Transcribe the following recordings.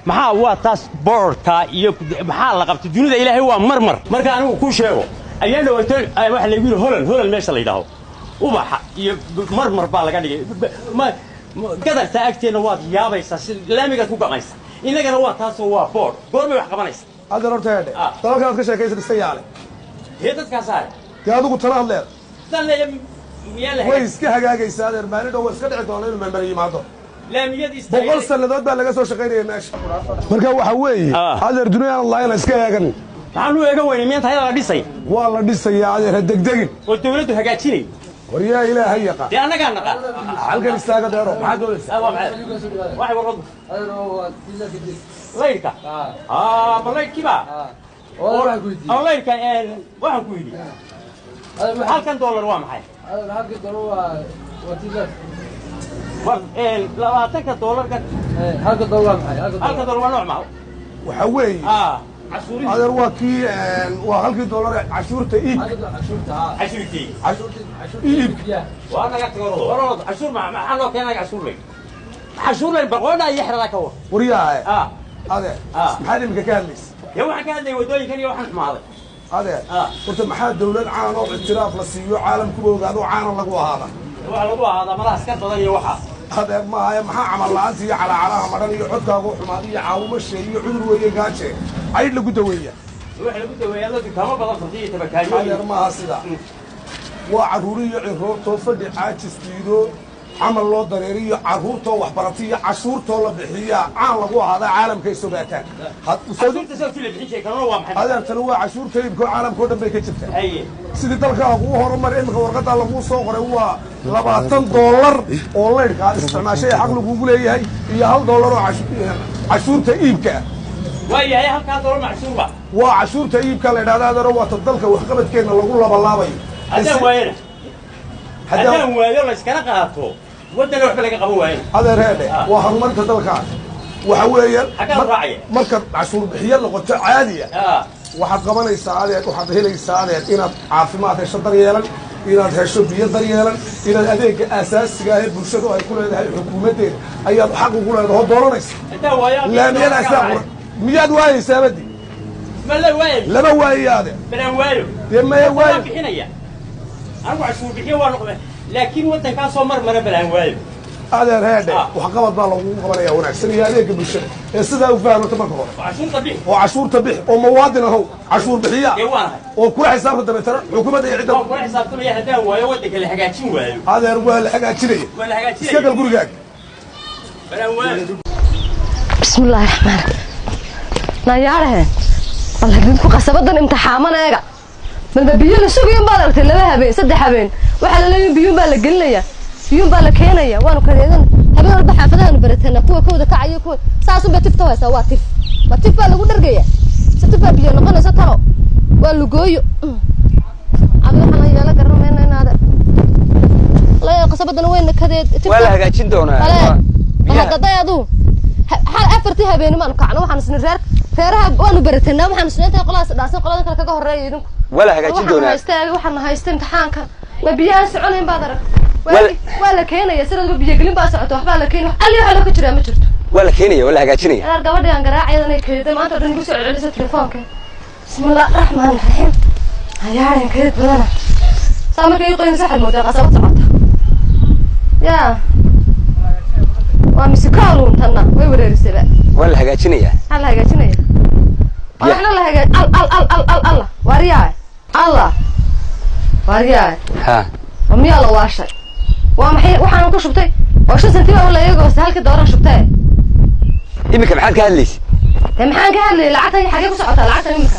Maxaa waa taas boorka iyo maxaa la qabtay? Dunida Ilaahay waa marmar. Marka anigu kuu sheego, ayaan dhawaato waxa lagu yidhi Holan, Holan meesha la yidhaaho ubaxa iyo marmar baa laga dhigay. Gadarta agteenna waad yaabaysaa, si laamigaad ku gamaysa. Innagana waa taasoo waa boor. Goormay wax qabanaysa? Adeer, horta heedhe. Dalalkan aad ka sheekaysa iska yaale. Dee dadkaasaa Dee adigu tala had leeda. Sidaan leeya miyaa la Way iska hagaagaysaa, adeer. Maalin dhow way iska dhici doona inuu marmar yimaado. Laamiyadii 100 sannadood baa laga soo shaqaynaya meesha. Marka waxa weeye, adeer, dunia aan lahayn iska eegan. Maxaan u eegan weynay? Miyan tahay la dhisay? Waa la dhisayaa, adeer, ha degdegin. Oo dawladdu hagaajinay. War yaa Ilaahay yaqaan? Dee annagaa naqaan. Halkan istaaga, deero. Maxaad doonaysaa? Waa maxay? Waxay warradu laydhka, ma laydhkiiba oo laydhka waxaan ku yidhi, halkan dollar waa maxay? War 20-ka dollarka, halka dollar waa nooc ma? Waxa weeye, cashuurihii. Adeer, waa kii, waa halkii dollar cashuurta iibka. Cashuurtii. Iibka. Waa naga tago warorod. Cashuur ma maxaa loo keenay? Cashuur lay, cashuur lay boqoodha iyo xerada ka war. Waryaha, adeer, maxaad iminka ka hadlaysa? Dee waxaan ka hadlayay waddooyinkan iyo waxaan xumaaday. Adeer, horta maxaa dawlad caan oo ictiraaf la siiyo, caalamkuba ogaado, caana lagu ahaada? Waxaa lagu ahaadaa malaha askar badan iyo waxaas. Adeer, maaha. Maxaa camal la'aanta iyo calaacalaha madhan iyo codkaagu xumaaday iyo caawimo sheey iyo cudur weeye gaaje caydh lagu daweeya? Waxa lagu daweeyaa dad dukaamo badan furtay iyo tabakaayooyin. Adeer, maaha sidaa. Waa carruur iyo ciroortoo fadhi caajis diido, camal loo dareeriyo, carruurtoo waxbaratay iyo cashuurtoo la bixiyaa caan lagu ahaadaa, caalamkay sogaataan. Cashuurta sababtii la bixin jiray kalena waa maxay? Adeertana waa cashuurta iibka oo caalamka oo dhan bay ka jirtaa. Haye. Sidii dalkaagu u horumar, iminka warqaddaa laguu soo qoray waa $20 oo laydhka aad isticmaashay ee xaq lagugu leeyahay iyo $1 oo cashuurta iibka ah. Waa yahay, halkaa dollar ma cashuur ba? Waa cashuurta iibka la idhahda, adeero. Waa ta dalka waxqabadkeenna lagu labalaabayo. Haddaan waayana, haddaan waayo la iskala qaato, waddana waxba laga qaban waayana. Adeer, heedhe, waa horumarinta dalkaa waxa weeye. Xaggaa raacaya. Markaad cashuur bixiyo noqoto caadiya, waxaad qabanaysaa, adeer, waxaad helaysaa, adeer, inaad caafimaad hesho daryeelan, inaad hesho biyo daryeelan, inaad adeega aasaasiga ah ee bulshadu ay ku leedahay xukuumaddeeda ayaad xaq ugu leedahay oo dooranaysa. Haddaan waayo Laamiyadaasaa quran. Miyaad waayeysaa badi? Ma la waayo. Lama waayayo, adeer. Balaan waayo. Dee maya waan waayo. Bixinaya anigu cashuur bixiyo waa noqday, laakiin waddankaasoo mar mara balaan waayo. Adeer, heedhe, waxqabad baa lagugu qabanaya wanaagsan iyo adeega bulshada ee sidaa u fahamto marka hore. Cashuurta bixi. Oo cashuurta bixi oo muwaadin ahow cashuur bixiya. Dee waan ahay. Oo kula xisaabta dabeetana xukuumadda iyo cidda. Waan kula xisaabtamaya haddaan waayo waddanka la hagaajin waayo. Adeer, waa la hagaajinaya. Waa la hagaajinaya. Iska gal gurigaaga. Balaan waayo. بسم الله الرحمن الرحيم. Nayaarahe, bal idinku qasabadan imtixaaman eega. Malba biyo la sugayo baad aragtay 2 habeen, 3 habeen. Waxaa la leeyahay biyuun baa la gelinaya, biyuun baa la keenaya. Waanu kadeedan habeen walba xaafadahaanu baratana kuwa kawada kacayo, kuwa saasun bay tifta haysaa. Waa tif, ma tif baa lagu dhargaya se tif baa biyo noqonaysa? Talo waa lugooyo adi. Waxaan la yeela garanayna inaade la qasabadan weyna kadeed. Waa la hagaajin doonaa. Bale. Biyaha. Hadaday aduu hal afartii habeeni maanu kacno. Waxaan isna reer reeraha waanu baratanaa, waxaan isna intay qoladaas dhaarsan qolada kale kaga horreeya idinku. Waa la hagaajin Waxaan doonaa. haystaa, waxaan haysta imtixaanka. Waa biyahaan soconayn baad arag. Waa la keenaya sanadba, biyogelin baa socota, waxbaa la keenaya, wax alli waxa loo ka jiraa ma jirto. Waa la keenaya, waa la hagaajinaya. Inaad gabadhi aan garaacayadan ay keeday maanta oo dhan igu soo celcelisa telefoonka. Bismillah raxmaan raxiim. Hayaaran keed badana saa markay ii qoynaysa waxaad moodaa qasabad socota. Yaa waa misikaaluun tanna way wareerisaba. Waa la hagaajinaya. Maxaa la hagaajinaya? Biyaha. Waxna la hagaaj al al al al al alla waaryaay, alla waaryaay. Ha. Oo miyaa la waashay? Waa maxay waxaan ku shubtay oo 5 senti baa la eego halkii dooran shubtay? Iminka maxaad ka hadlaysay? Dee maxaan ka hadlayay? Lacagtan xagee ku socotaa lacagtan iminka?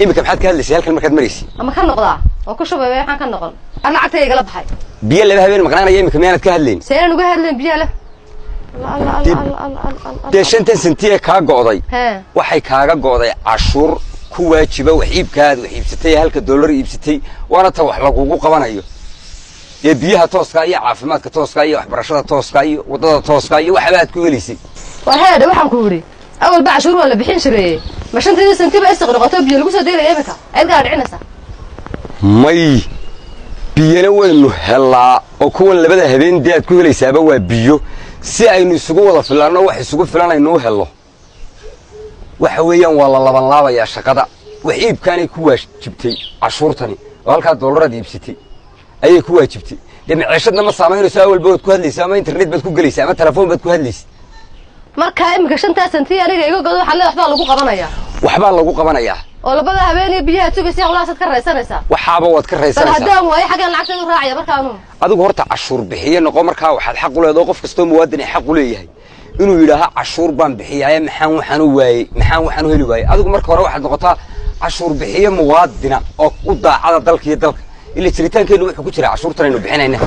Iminka maxaad ka hadlaysay halkan markaad maraysay? Ama ka noqdaa oo ku shubay waxaan ka noqon ar lacagta igala baxay. Biyo 2 habeen maqnaanaya iminka miyaanad ka hadlayn? Seenan uga hadlayn biyaha leh? Alla alla alla alla alla alla. Dee 5-tan senti ee kaa go'day hee waxay kaaga go'day cashuur ku waajiba wax iibkaad wax iibsatay, halka dollar iibsatay, waana ta wax lagugu qabanayo ee biyaha tooska iyo caafimaadka tooska iyo waxbarashada tooska iyo waddada tooska iyo waxba aad ku helaysay. War heedhe, waxaan ku yidhi awalba cashuur waa la bixin jiray. Ma 5-teedii senti ba isiq noqoto biyo lagu soo daynaya iminka cid gaa dhicinaysa? May, biyana waynu helaa oo kuwan labada habeen dee aad ku helaysaaba waa biyo, si aynu isugu wada filanno, wax isugu filan aynu u hello. Waxa weeyaan waa la laban laabayaa shaqada. Wax iibkaanay ku waajibtay cashuurtani oo halkaa doolaraad iibsatay ayay ku waajibtay. Dee maciishadna ma saamaynayso, awalba waad ku hadlaysaa ama internet baad ku gelaysaa ama telefoon baad ku hadlaysa. Markaa iminka 5-taa santi aniga iga godo, waxaad leedahay waxbaa lagu qabanayaa. Waxbaa lagu qabanayaa. Oo labada habeen biyaha sugaysa hawlahaasaad ka raysanaysaa. Waxaaba waad ka bal raysanaysaa. Haddaan waayo, xaggaan lacagteedu raacaya markaanu? Adigu horta cashuur bixiye noqo. Markaa waxaad xaq u leedahay, qof kastoo muwaadin ay xaq u leeyahay, inuu yidhaaho cashuur baan bixiyaaye, maxaan waxaan u waayey, maxaan waxaan u heli waayey? Adigu marka hore waxaad noqotaa cashuur bixiye muwaadina oo u daacada dalka iyo dalka ila jiritaankeennu wuxuu ku jiraa cashuurtan aynu bixinayna.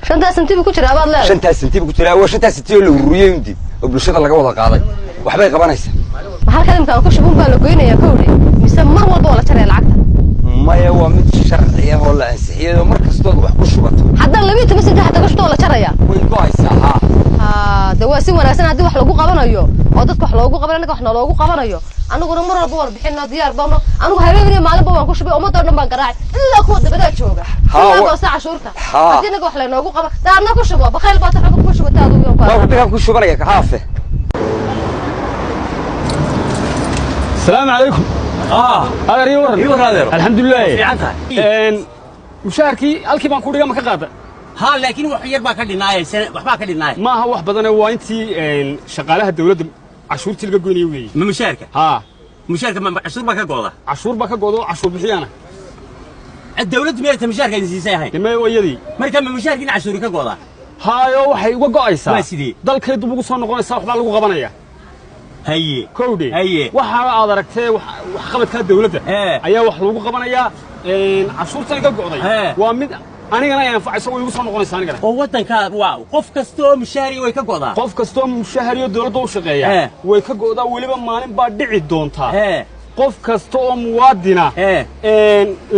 5-taa santi buu ku jiraa baad leedahay. 5-taas santi buu ku jiraa. Waa 5-taas santi oo la ururiyey undi oo bulshada laga wada qaaday, waxbay qabanaysaa. Ma halkan imika aan ku shubun baa la goynayaa kowdhe, mise mar walba waa la jaraya lacagta? Maya, waa mid sharci ah oo la ansixiyey oo mar kastood wax ku shubato. Haddaan 12 santi xataa ku shubto, waa la jarayaa? Way go'aysaa, haa. Haa, de waa si wanaagsan haddii wax lagu qabanayo oo dadka wax loogu qabanayo, annaga wax naloogu qabanayo. Anaguna mar walba waan bixino, diyaar baano. Anigu habeen iyo maalinba waan ku shubay, ummadoo dhan baan garaacay ilaa kuwa dabadaa jooga ilaa goosta cashuurta. Haddii inaga wax laynoogu qaba, de adna ku shubo. Bakhayl baa taxuga ku shubata adigu. Waa waddakan ku shubanaya haafe. السلام عليكم. Adeer, ii waran. Ii waran, adeero. Alxamdulilah. Fiican tahay. Mushaharkii halkii baan ku dhiga, ma ka qaada? Haa, laakiin wax yar baa ka dhinaaya, waxbaa ka dhinaaya. Ma aha wax badane, waa intii shaqaalaha dawladda cashuurtii laga goynayay weeye. Ma mushaharka? Haa. Mushaharka ma cashuur baa ka gooda? Cashuur baa ka goodo, cashuur bixiyana. Dawladdu miyay mushaharka idin siisay ahayn? Dee waa iyadii. Marka ma mushaharkiina cashuuri ka goodaa? Haayo, waxay uga go'aysaa. Waa sidee? Dalkay dib ugu soo noqonaysaa, waxbaa lagu qabanaya. Haye. Kowdhe. Haye. Waxa aad aragtee waxqabadkaa dawladda ayaa wax lagu qabanayaa. Cashuurtan iga go'day waa mid anigana ay anfacayso, way igu soo noqonaysaa anigana. Oo waddanka waa qof kasta oo mushaari way ka go'daa? Qof kastoo mushahariyo dawladda u shaqeeya way ka go'daa. Weliba maalin baa dhici doontaa qof kasta oo muwaadina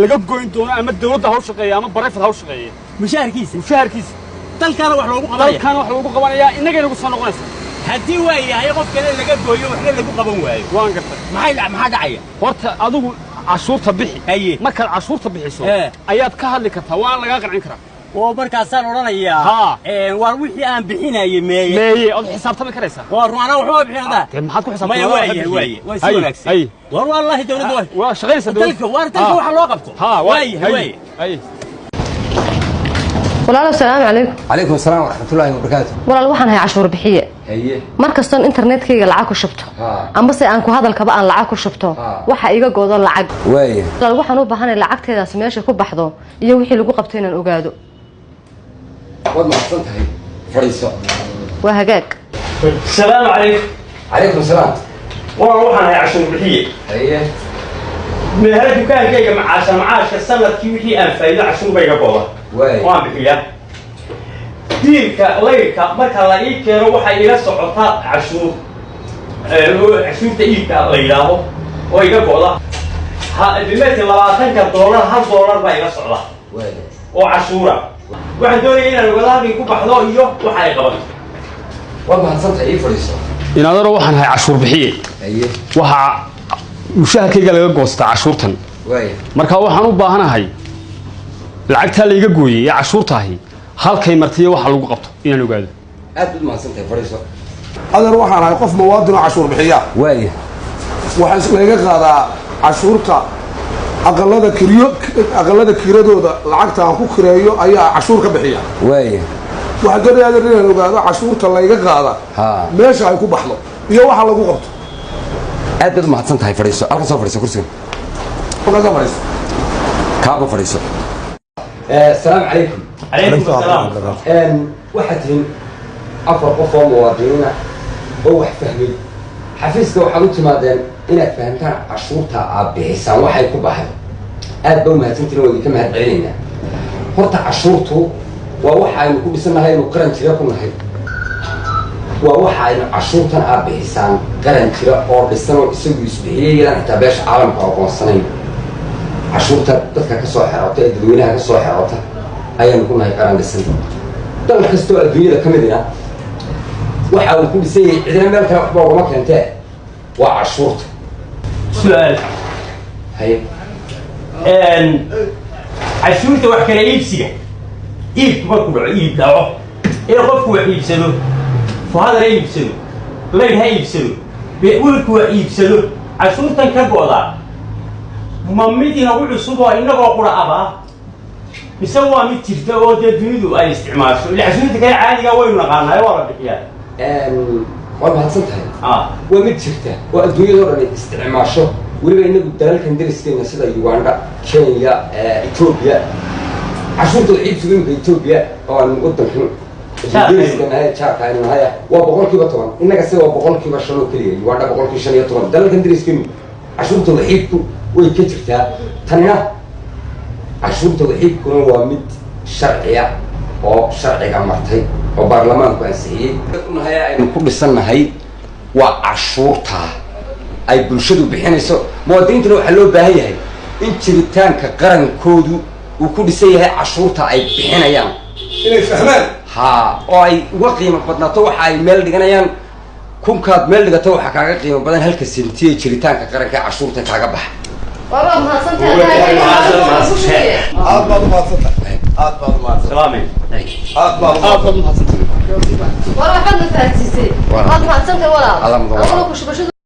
laga goyn doono, ama dawladda ha u shaqeeya ama private ha u shaqeeya. Mushaharkiisa? Mushaharkiisa. Dalkaana wax loogu qabanaya? Dalkaana wax loogu qabanayaa, innagay nagu soo noqonaysaa. Haddii waa yahay qof kale laga gooyo, waxna lagu qaban waayo? Waan gartay. Maxaa dhacaya? Horta adigu cashuurta bixi. Haye. Markaad cashuurta bixiso ayaad ka hadli kartaa, waana lagaa qancin karaa. Oo markaasaan odhanayaa waar wixii aan bixinayay meeye? Meeye, ood xisaabtami karaysaa. Waa run, anaa waxba bixin haddaa. Dee maxaad ku xisaabtami? Maya, waaye waaye, waa si wanaagsan. War wallaahi dawladda waa shaqaynaysaa dawladda. Dalka, waar dalka waxa loo qabto. Waaye waaye. Haye. Walaalow, salaamu calaykum. Calaykum asalaam waraxmatullaahi wabarakaatu. Walaal, waxaan ahay cashuur bixiye. Haye. Mar kastoon internetkayga lacag ku shubto amba se aan ku hadalkaba aan lacag ku shubto, waxa iga goodo lacag. Waaya. Walaal, waxaan u baahanay lacagteedaas meesha ku baxdo iyo wixii lagu qabto inaan ogaado. Waad mahadsan tahay, fadhiiso. Waa hagaag. Salaamu calaykum. Calaykum asalaam. Walaal, waxaan ahay cashuur bixiye. Haye. Meherada dukaankayga macaasha macaashka sanadkii wixii aan faa'iido cashuur bay iga gooda. Waaya. Waan bixiyaa. Diilka layrka marka la ii keeno waxay ila socotaa cashuur, cashuurta iibka la yidhaaho oo iga go'da. Bimeeti 20-ka doolar $1 baa ila socda Waaya. oo cashuura. Waxaan doonaya inaan ogaado halkay ku baxdo iyo waxa ay qabato. Waad mahadsan tahay, ii fadhiiso. Inaadaro, waxaan ahay cashuur bixiye. Haye. Waxaa mushaharkayga laga goostaa cashuurtan. Waaya. Marka waxaan u baahanahay lacagtaa layga gooyey ee cashuurtaahi halkay martiyo waxa lagu qabto inaan ogaado. Aad baad mahadsan tahay, fadhiiso. Adeer, waxaan ahay qof muwaadin oo cashuur bixiya. Waaya. Waxaa laga qaadaa cashuurta aqalada kiriyo, aqalada kiradooda lacagta aan ku kireeyo ayaa cashuur ka bixiya. Waaya. Waxaan doonaya adeer inaan ogaado cashuurta layga qaada meesha ay ku baxdo iyo waxa lagu qabto. Aad baad mahadsan tahay, fadhiiso. Halkan soo fadhiiso, kursiga. Halkaas fadhiiso. Kaaba fadhiiso. Asalaamu calaykum. Calaykum asalaam. Waxaad tihiin afar qof oo muwaadiniina oo wax fahmay. Xafiiska waxaad u timaadeen inaad fahamtaan cashuurta aad bixisaan waxay ku baxdo. Aad ba u mahadsantihin, waa idinka mahad celinaynaa. Horta cashuurtu waa waxa aynu ku dhisannahay aynu qaran jira ku nahay. Waa waxa aynu cashuurtan aad bixisaan qaran jira oo dhisan oo isagu isbixiyey, yadaan xitaa beesha caalamka aqoonsanayn. Cashuurta dadka ka soo xeroota ee dadweynaha ka soo xeroota ayaanu ku nahay qaran dhisan. Dal kastoo adduunyada ka midina waxa uu ku dhisan yahay cidina meel kale waxba ugama keentee waa cashuurta. Su-aal. Haye. Cashuurta wax kala iibsiga, iibku markuu dhaco, iib dhaco ee qofku wax iibsado, fuhadar ha iibsado, laydh ha iibsado, wiilku wax iibsado. Cashuurtan ka go'da ma mid inagu cusub oo inagoo qura aba, mise waa mid jirta oo dee dunidu ay isticmaasho? Ila cashuurta kale caadiga waynu naqaanaayo, waa la bixiyaa. Waa mahadsan tahay. Waa mid jirta oo adduunyadoo dhan ay isticmaasho. Weliba inagu dalalkan dariskeena sida Uganda, Kenya, Ethiopia, cashuurta wax iibsiga imika Ethiopia oo aan wadankan dariska nahay, jaarka aynu nahay, waa 10%. Innaga se waa 5% oo keliya, Uganda 15%. Dalalkan dariskeenu cashuurta wax iibku way ka jirtaa. Tanina cashuurta wax iibkuna waa mid sharciya oo sharciga martay oo baarlamaanku ansixiyey. Nahay aynu ku dhisannahay waa cashuurta ay bulshadu bixinayso. Muwaadiniintuna waxaa loo baahan yahay in jiritaanka qarankoodu uu ku dhisan yahay cashuurta ay bixinayaan inay fahmaan. Ha, oo ay uga qiimo badnaato waxa ay meel dhiganayaan. Kunkaad meel dhigato waxaa kaaga qiimo badan halka sentiye jiritaanka qaranka ee cashuurta kaaga baxa. Waa mahadsantahay. Aad baad umahadsan tahay, aad baad umahadsan. Salaamay. Aad baad Aad umahadsan. Baad umahadsantahay. War, waxbaad na fahansiisay. Waad mahadsantahay, walaal. Alla mudan, walaal. Aniguna ku shubashadu.